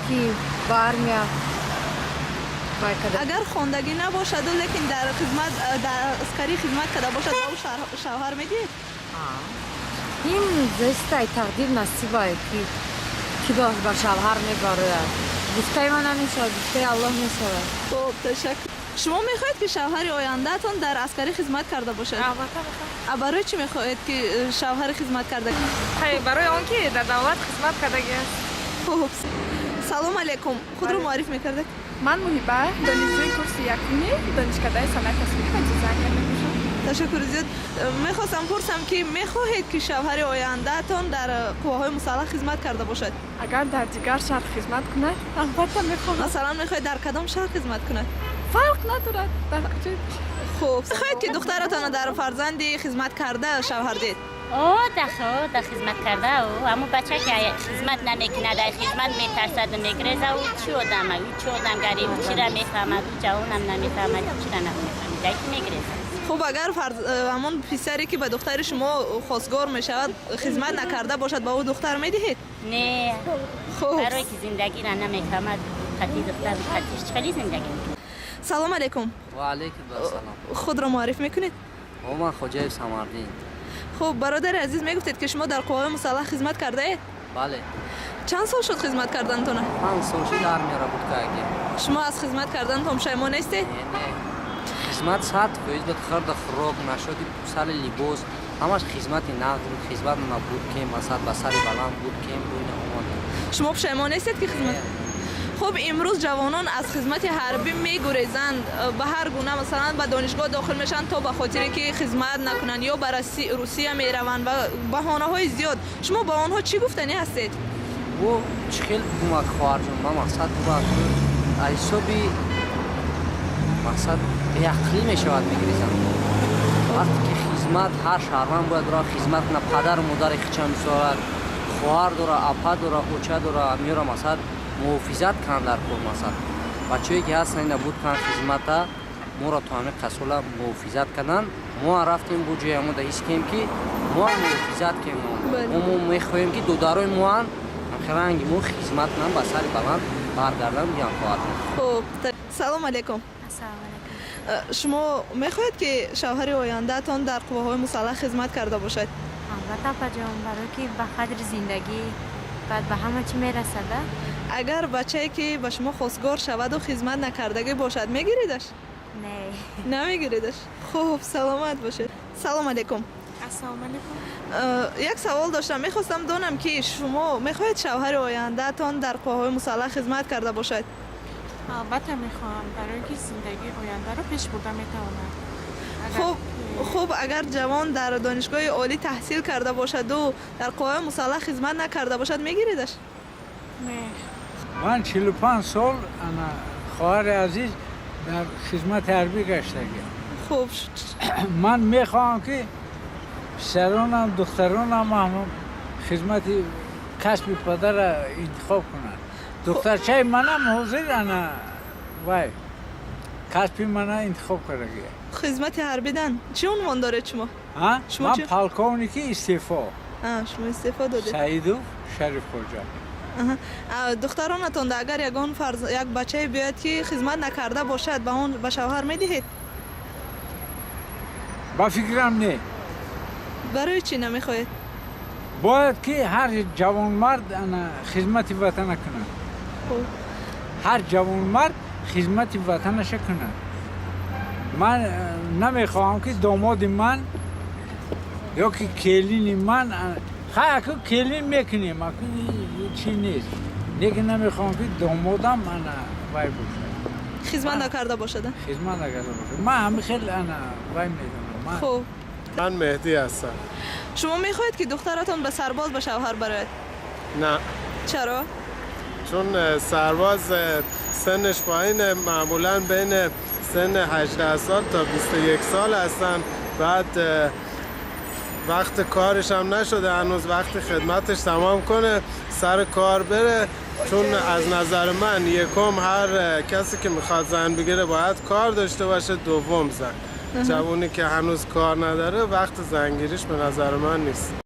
Ки ба армия вай карда. Агар хондагӣ набошаду, лекин дар хизмат, дар аскарӣ хизмат карда бошад, ба ӯ шавҳар медиҳед? Ин зависит ай тақдир, насибае, ки ба шавҳар мебарояд. Гуфтаи ман намешавад, гуфтаи Аллоҳ мешавад. Хуб, ташаккур. Шумо мехоҳед, ки шавҳари ояндаатон дар аскарӣ хизмат карда бошад? Албатта, мехоҳам. А барои чӣ мехоҳед, ки шавҳари хизмат карда? Хай, барои он ки дар давлат хизмат кардагӣ аст. Хуб, салом алейкум, худро муарриф мекардед? Ман Муҳиба, донишҷӯи курси якуми донишкадаи санъати тасвирӣ ва дизайнер мебошам. Ташаккури зиёд. Мехостам пурсам, ки мехоҳед, ки шавҳари ояндаатон дар қувваҳои мусаллаҳ хизмат карда бошад? Агар дар дигар шаҳр хизмат кунад, албатта, мехоҳам. Масалан, мехоҳед, дар кадом шаҳр хизмат кунад? Фарқ надорад, дар куҷое бошад. Хуб, мехоҳед, ки духтаратонро дар фарзанди хизмат карда шавҳар диҳед? О, дахо, да, хизмат карда. О, аммо бача ки хизмат намекунад, ай хизмат метарсаду мегреза, ӯ чӣ одама, ӯ чӣ одамгарӣ, ӯ чира мефаҳмад? Ӯ ҷавонам намефаҳмад, чира намефаҳмад, ай ки мегреза. Хуб, агар ҳамон писаре, ки ба духтари шумо хостгор мешавад, хизмат накарда бошад, ба ӯ духтар медиҳед? Не. Хуб. Барое ки зиндагиро намефаҳмад, қати духтар қатиш хеле зиндагӣ мекунад. Салом алейкум. Ва алейкум ассалом. Худро муарриф мекунед? О, ман Хоҷаев Самардин. Хуб, бародари азиз, мегуфтед, ки шумо дар қувваҳои мусаллаҳ хизмат кардаед? Бале. Чанд сол шуд хизмат карданатона? 5 сол шуд, армияро буд кардем. Шумо аз хизмат карданатон пушаймон нестед? Не, не, хизмат 100% буд. Хӯрда хӯрок нашоди, сари либос, ҳамаш хизмати нағз буд. Хизмат набуд кем, масалан, ба сари баланд буд кем буина омадем. Шумо пушаймон нестед, ки хизмат? Хуб, имрӯз ҷавонон аз хизмати ҳарбӣ мегурезанд ба ҳар гуна, масалан, ба донишгоҳ дохил мешаванд, то ба хотире ки хизмат накунанд, ё ба Русия мераванд ва баҳонаҳои зиёд. Шумо ба онҳо чӣ гуфтанӣ ҳастед? Бо чӣ хел бумак, хоҳарҷон, ба мақсад бумак, аз ҳисоби мақсад беақлӣ мешавад, мегирезанд. Вақте ки хизмат, ҳар шаҳрванд бояд ра хизмат кунад, падару модари хича мисолад, хоҳар дора, апа дора, оча дора, меёра, мақсад, муҳофизат кунанд дар кор. Мақсад, бачаҳое ки ҳастанд, ина буд кунанд хизмата, моро то ҳамин қасола муҳофизат карданд. Мо рафтем, бо ҷои ҳамо да ҳис кем, ки мо муҳофизат кем. Мо мехоҳем, ки додарои моан ранги мо хизмат кунанд, ба сари баланд баргарданд, биям, хоҳарҷон. Хуб, салом алейкум. Шумо мехоҳед, ки шавҳари ояндаатон дар қувваҳои мусаллаҳ хизмат карда бошад? Албатта, апаҷон, барое ки ба қадри зиндагӣ баъд ба ҳама чӣ мерасада. Агар бачае, ки ба шумо хостгор шаваду хизмат накардагӣ бошад, мегиридаш? Не. Намегиридаш. Хуб, саломат бошед. Салом алейкум. Ассалому алейкум. Як савол доштам, мехостам донам, ки шумо мехоҳед, шавҳари ояндаатон дар қувваҳои мусаллаҳ хизмат карда бошад? Албатта, мехоҳам, барое ки зиндагии ояндаро пеш бурда метавонад. Хуб, агар ҷавон дар донишгоҳи олӣ таҳсил карда бошаду дар қувваҳои мусаллаҳ хизмат накарда бошад, мегиридаш? Не. Ман 45 сол, ана, хоҳари азиз, дар хизмати ҳарбӣ гаштагиам. Хуб. Ман мехоҳам, ки писаронам, духтаронам ҳам хизмати касби падара интихоб кунанд. Духтарчаи манам ҳозир, ана, вай касби мана интихоб кардагия. Хизмати ҳарбидан чӣ унвон доред шумо? Ман полковники истеъфо. Шумо истеъфо додед. Саидов Шарифхоҷа. Духтаронатонда агар ягон як бачае биёяд, ки хизмат накарда бошад, ба он ба шавҳар медиҳед? Ба фикрам, не. Барои чӣ намехоҳед? Бояд ки ҳар ҷавонмард, ана, хизмати ватана кунад. Ҳар ҷавонмард хизмати ватанаша кунад. Ман намехоҳам, ки домоди ман ё ки келини ман, хай, аку келин мекунем, аку чӣ нест, лекин намехоҳам, ки домодам, ана, вай бошад. Хизмат накарда бошад. Хизмат накарда бошад. Ман ҳами хел, ана, вай медонам. Хуб. Ман Меҳдӣ ҳастам. Шумо мехоҳед, ки духтаратон ба сарбоз ба шавҳар барояд? Не. Чаро? Чун сарбоз сенш پایینه، معمولا بین سن 18 سال تا 21 سال هستن. بعد وقت کارش هم نشده هنوز، وقت خدمتش تمام کنه، سر کار بره. چون از نظر من یکم، هر کسی که میخواد زن بگیره باید کار داشته باشه. دوم، زن جوونی که هنوز کار نداره، وقت زنگیریش به نظر من نیست.